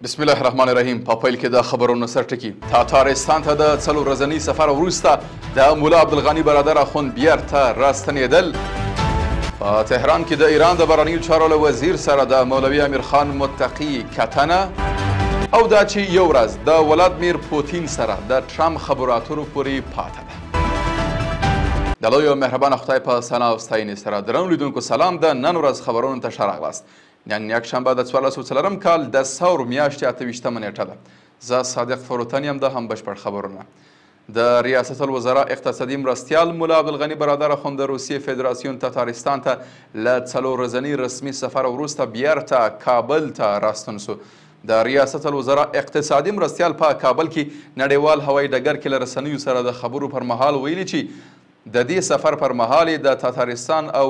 بسم الله الرحمن الرحیم. په پیل کې د خبرونو سرټکي. تاتارستان ته د څلور ورځني سفر وروسته د ملا عبدالغني برادر اخوند بیرته راستنېدل. په تهران کې د ایران د بهرنیو چارو له وزیر سره د مولوي امیرخان متقي کتنه، او دا چې یو ورځ د ولادمیر پوتین سره د ټرمپ خبرو اترو پورې پاته ده. د لوی او مهربانه خدای په ثنا او ستاینې سره درنو لیدونکو سلام. د نن ورځ خبرونو ته ښه راغلاست. نن یکشنبه د 1404 کال د ثور میاشتې 28مه نیټه ده. زه صادق فروتن یم. د هم بشپړ خبرونه. د ریاست الوزراء اقتصادي مرستیال ملا عبدالغني برادر اخوند د روسیې فدراسیون تتارستان ته له څلور ورځني رسمي سفر وروسته بیرته کابل ته راستون سو. د ریاست الوزراء اقتصادي مرستیال په کابل کې نړیوال هوایي ډګر کې له رسنیو سره د خبرو پر مهال ویلي چې د دې سفر پر مهال یې د تاتارستان او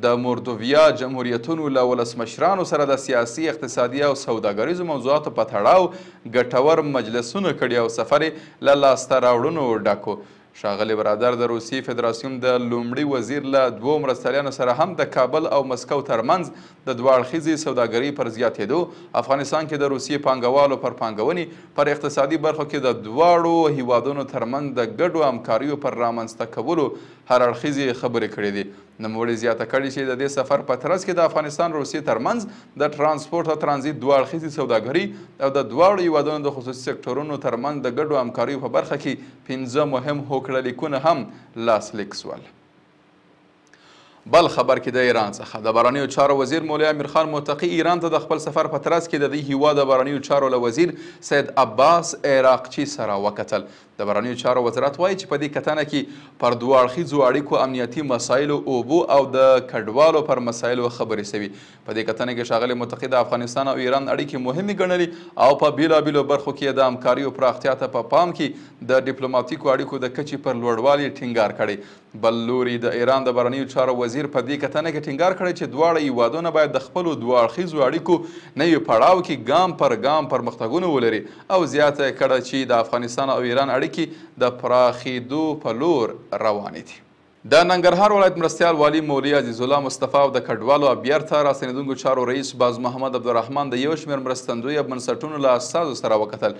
د موردویا جمهوریتونو له ولسمشرانو سره د سیاسي، اقتصادي او سوداګریزو موضوعاتو په تړاو ګټور مجلسونه کړي او سفر یې له لاسته راوړنو ډک و. ښاغلي برادر د روسیې فدراسیون د لومړي وزیر له دوو مرستیالانو سره هم د کابل او مسکو ترمنځ د دوه اړخیزې سوداګرۍ پر زیاتېدو، افغانستان کې د روسیې پانګوالو پر پانګونې، پر اقتصادي برخو کې د دواړو هیوادونو ترمنځ د ګډو همکاریو پر رامنځته کولو هر اړخیزې خبرې کړې دي. نوموړي زیاته کړې چې د دې سفر په ترڅ کې د افغانستان روسیې ترمنځ د ترانسپورت او ترانزیت دوه اړخیزې سوداګري او د دواړو هیوادونو د خصوصي سکتورونو ترمنځ د ګډو همکاریو په برخه کې 5 مهم هوکړه لیکونه هم لاسلیک سول. بل خبر کې د ایران څخه د بهرنیو چارو وزیر مولوي امیرخان متقي ایران ته د خپل سفر په ترڅ کې د دې هیواد د بهرنیو چارو له وزیر سید عباس عراقچي سره وکتل. د بهرنیو چارو وزارت وایي چې په دې کتنه کې پر دوه اړخیزو اړیکو، امنیتي مسایلو، اوبو او د کډوالو پر مسایلو خبرې سوي. په دې کتنه کې ښاغلي متقي د افغانستان او ایران اړیکې مهمې ګڼلې او په بېلابېلو برخو کې د همکاریو پراختیا ته په پام کې د ډیپلوماتیکو اړیکو د کچې پر لوړوالي ټینګار کړی. بل لوري د ایران د بهرنیو چارو وزیر په دې کتنه کې ټینګار کړی چې دواړه هیوادونه باید د خپلو دوه اړخیزو اړیکو نوي پړاو کې ګام پر ګام پرمختګونه ولري او زیاته یې کړه چې د افغانستان او ایران اړیکې د پراخېدو په لور روانې دي. د ننګرهار ولایت مرستیال والي مولوي عزیزالله مصطفی او د کډوالو او بیرته راستنېدونکو چارو رئیس باز محمد عبدالرحمن د یو شمېر مرستندویه بنسټونو له استازو سره وکتل.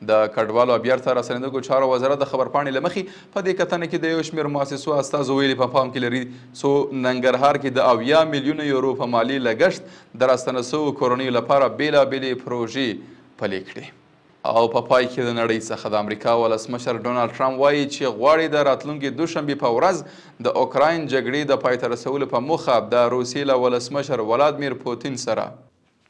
د کډوالو او بیرته راستنېدونکو چارو وزارت د خبرپاڼې له مخې په دې کتنه کې د یو شمېر مؤسسو استازو ویلي په پام کې لري څو ننګرهار کې د 70 میلیونه یورو په مالي لګښت د راستنو سوو کورنیو لپاره بېلابېلې پروژې پلې کړي. او په پای کې د نړۍ څخه د امریکا ولسمشر ډونالد ټرمپ وایي چې غواړي د راتلونکې دوشنبې په ورځ د اوکراین جګړې د پای ته رسولو په موخه د روسیې له ولسمشر ولادمیر پوتین سره.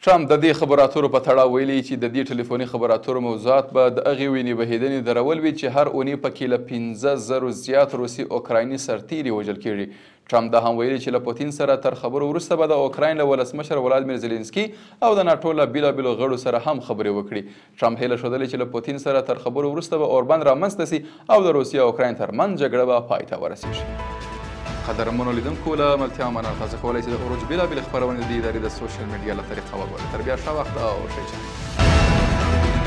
ټرمپ د دې خبرو اترو په تړاو ویلي چې د دې ټلیفوني خبرو اترو موضوعات به د هغې وینې بهېدنې درول وي چې هر اونۍ پکې له 5000 زیات روسي اوکرایني سرتیري وژل کیږي. ټرمپ دا هم ویلي چې له پوتین سره تر خبرو وروسته به د اوکراین له ولسمشر ولادمیر زیلینسکي او د ناټو له بېلابېلو غړو سره هم خبرې وکړي. ټرمپ هیله ښودلې چې له پوتین سره تر خبرو وروسته به اوربند رامنځته سي او د روسیې او اوکراین ترمنځ جګړه به پای ته ورسیږي. قدرمنو لیدونکو له ملتیا مننه. تاسو کولی شئ د عروج بېلابېلې خپرونې د دې ادارې د سوشل میډیا له طریقه وګورئ. تر بیا ښه وخت او ښې چارې.